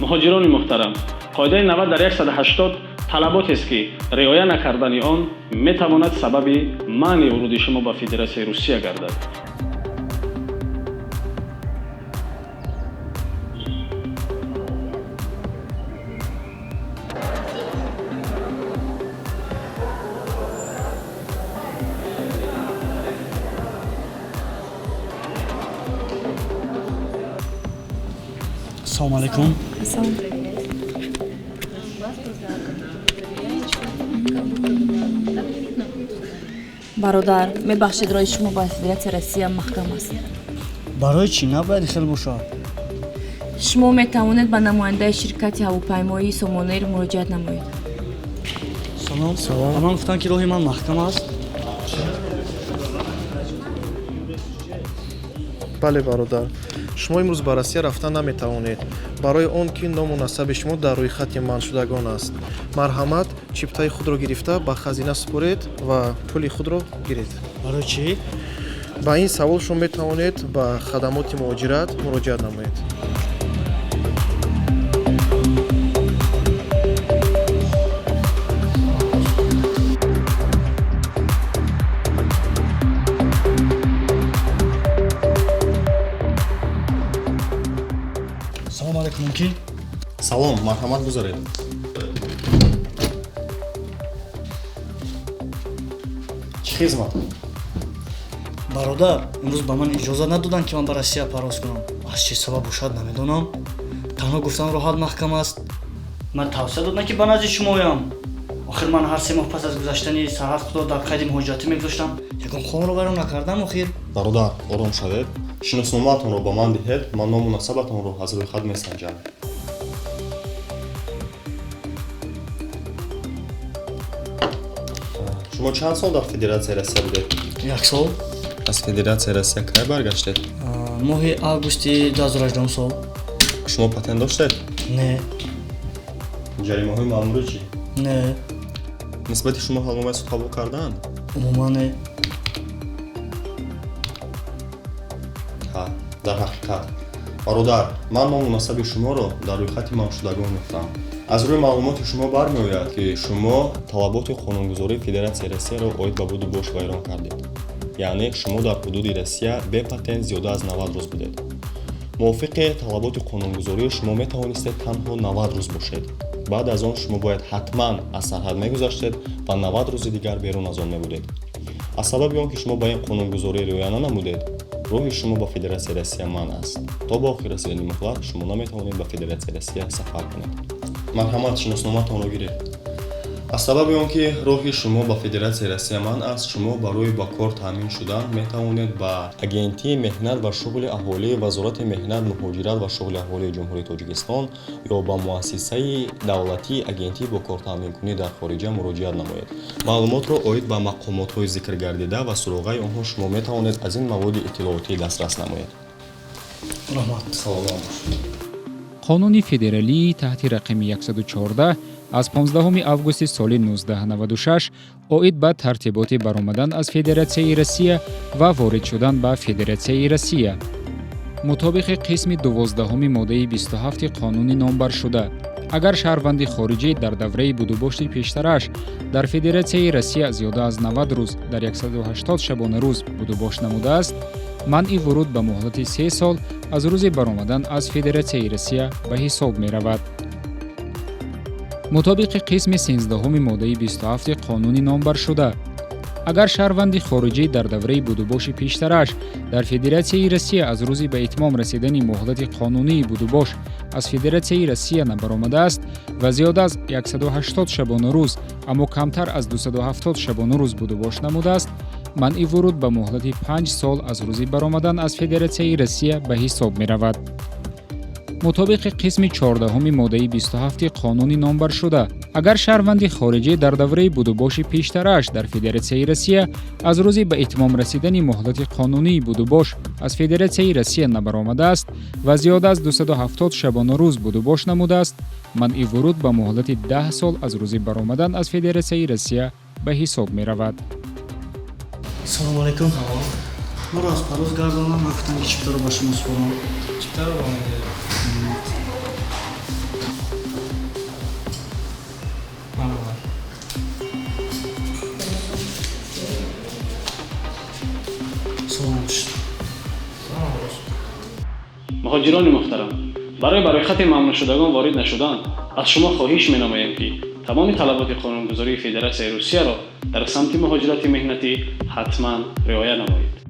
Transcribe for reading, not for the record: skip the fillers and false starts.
Муҳоҷирони муҳтарам, қоидаи 90 дар 180 талаботест, ки риоя накардани он метавонад сабаби манъи вуруди шумо ба Федератсияи Русия гардад. Ассалому алайкум. Ассалом. Бародар, мебахшед, роҳи шумо ба Федератсияи Россия маҳкам аст. Барои чӣ набояд хел бошад? Шумо метавонед ба намояндаи ширкати ҳавопаймоии Сомонэйр муроҷиат намоед. Салом. Ба ман гуфтанд, ки роҳи ман маҳкам аст. Бале, бародар, шумо имрӯз ба Россия рафта наметавонед, барои он ки ному насаби шумо дар рӯйхати манъшудагон аст. Марҳамат, чиптаи худро гирифта, ба хазина супоред ва пули худро гиред. Барои чӣ? Ба ин савол шумо метавонед ба хадамоти муҳоҷират муроҷиат намоед. Салому алайкум, мумкин? Салом, марҳамат, гузаред. Чӣ хизмат? Бародар, имрӯз ба ман иҷозат надоданд, ки ман ба Россия парвоз кунам. Аз чӣ сабаб бошад, намедонам. Танҳо гуфтан, роҳат маҳкам аст. Ман тавсия додам, ки ба назди шумо оям. Охир ман ҳар 3 моҳ пас аз гузаштани сарҳад худро дар қайди муҳоҷиратӣ мегузоштам. Ягон қонунро вайрон накардам охир. Бародар, ором шавед. Шиносномаатонро ба ман диҳед, ман ному насабатонро аз рӯйхат месанҷам. Шумо чанд сол дар Федератсияи Россия будед? Як сол. Аз Федератсияи Россия кай баргаштед? Моҳи августи 2018 сол. Шумо патент доштед? Не. Ҷаримаҳои маъмурӣ чӣ? Не. Нисбати шумо ҳалномаи суд қабул кардаанд? Умуман не. Ҳа, дар ҳақиқат, бародар, ман ному насаби шуморо дар рӯйхати манъшудагон ёфтам. Аз рӯи маълумоти шумо бармеояд, ки шумо талаботи қонунгузории Федератсияи Россияро оид ба буду бош вайрон кардед, яъне шумо дар ҳудуди Россия бепатент зиёда аз 90 рӯз будед. Мувофиқи талаботи қонунгузорӣ, шумо метавонистед танҳо 90 рӯз бошед. Баъд аз он шумо бояд ҳатман аз сарҳад мегузаштед ва 90 рӯзи дигар берун аз он мебудед. Аз сабаби он ки шумо ба ин қонунгузорӣ риоя нанамудед, роҳи шумо ба Федератсияи Россия манъ аст. То ба охир расидани муҳлат шумо наметавонед ба Федератсияи Россия сафар кунед. Марҳамат, шиносноматонро гиред. Аз сабаби он ки роҳи шумо ба Федератсияи Россия манъ аст, шумо барои ба кор таъмин шудан метавонед ба Агентии меҳнат ва шуғли аҳолии Вазорати меҳнат, муҳоҷират ва шуғли аҳолии Ҷумҳурии Тоҷикистон ё ба муассисаи давлатии Агентии бо кор таъминкунӣ дар хориҷа муроҷиат намоед. Маълумотро оид ба мақомотҳои зикргардида ва суроғаи онҳо шумо метавонед аз ин маводи иттилоотӣ дастрас намоед. Раҳмат. Саломат бошед. Қонуни федералии таҳти рақами 114 аз 15 августи соли 1996 оид ба тартиботи баромадан аз Федератсияи Россия ва ворид шудан ба Федератсияи Россия. Мутобиқи қисми 12-уми моддаи 27 қонуни номбаршуда, агар шаҳрванди хориҷӣ дар давраи будубошти пештараш дар Федератсияи Россия зиёда аз 90 рӯз дар 180 шабонарӯз будубош намудааст, манъи вуруд ба муҳлати 3 сол аз рӯзи баромадан аз Федератсияи Россия ба ҳисоб меравад. Мутобиқи қисми 13-уми моддаи 27 қонуни номбаршуда, агар шаҳрванди хориҷӣ дар давраи будубоши пештараш дар Федератсияи Россия аз рӯзи ба итмом расидани муҳлати қонунии будубош аз Федератсияи Россия набаромадааст ва зиёда аз 180 шабонарӯз, аммо камтар аз 270 шабонарӯз будубош намудааст, манъи вуруд ба муҳлати 5 сол аз рӯзи баромадан аз Федератсияи Россия ба ҳисоб меравад. Мутобиқи қисми 14-уми моддаи 27 қонуни номбаршуда, агар шаҳрванди хориҷӣ дар давраи будубоши пештарааш дар Федератсияи Россия аз рӯзи ба итмом расидани муҳлати қонунии будубош аз Федератсияи Россия набаромадааст ва зиёда аз 270 шабонарӯз будубош намудааст, манъи вуруд ба муҳлати 10 сол аз рӯзи баромадан аз Федератсияи Россия ба ҳисоб меравад. Салому алайкум. Маро аз парвоз гардонам, ман гуфтам, ки чиптаро ба шумо супорам. Чиптаро ба ман диҳед. Муҳоҷирони муҳтарам, барои ба рӯйхати мамнӯъшудагон ворид нашудан аз шумо хоҳиш менамоем, ки тамоми талаботи қонунгузории Федератсияи Русияро дар самти муҳоҷирати меҳнатӣ ҳатман риоя намоед.